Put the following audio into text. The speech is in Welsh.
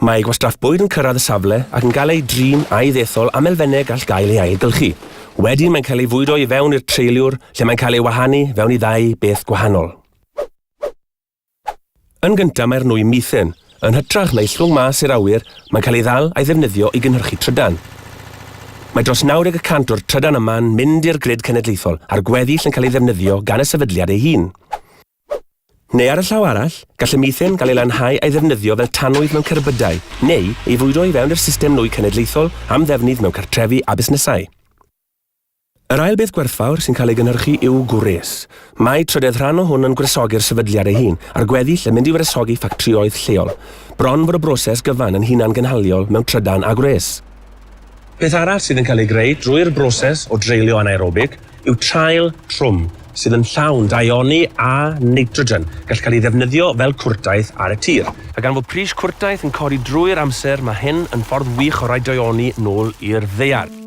Mae gwastraff bwyd yn cyrraedd y safle ac yn cael ei drin a'i ddethol am elfennau gall gael ei ailgylchu. Wedyn mae'n cael ei fwydo i fewn i'r treuliwr lle mae'n cael ei wahanu fewn i ddau beth gwahanol. Yn gyntaf mae'r nwy methane, yn hytrach na'i llwng mas i'r awyr, mae'n cael ei ddal a'i ddefnyddio i gynhyrchu trydan. Mae dros 90 y cant o'r trydan yma'n mynd i'r grid cenedlaethol a'r gweddill yn cael ei ddefnyddio gan y sefydliad ei hun. Neu ar y llaw arall, gall y methane gael ei lanhau a'i ddefnyddio fel tanwydd mewn cerbydau, neu ei fwydo i fewn i'r system nwy cenedlaethol am ddefnydd mewn cartrefi a busnesau. Yr ail beth gwerthfawr sy'n cael ei gynhyrchu yw gwres. Mae trydedd rhan o hwn yn gwresogi'r sefydliad ei hun, a'r gweddill yn mynd i wresogi ffictrïoedd lleol. Bron fod y broses gyfan yn hunan-gynhaliol mewn trydan a gwres. Peth arall sydd yn cael ei greu drwy'r broses o dreulio anaerobig yw traul trwm sydd yn llawn daioni a nitrogen, gall cael ei ddefnyddio fel cwrtaith ar y tir. A gan fod pris cwrtaith yn codi drwy'r amser, mae hyn yn ffordd wych o roi daioni nôl i'r ddaear.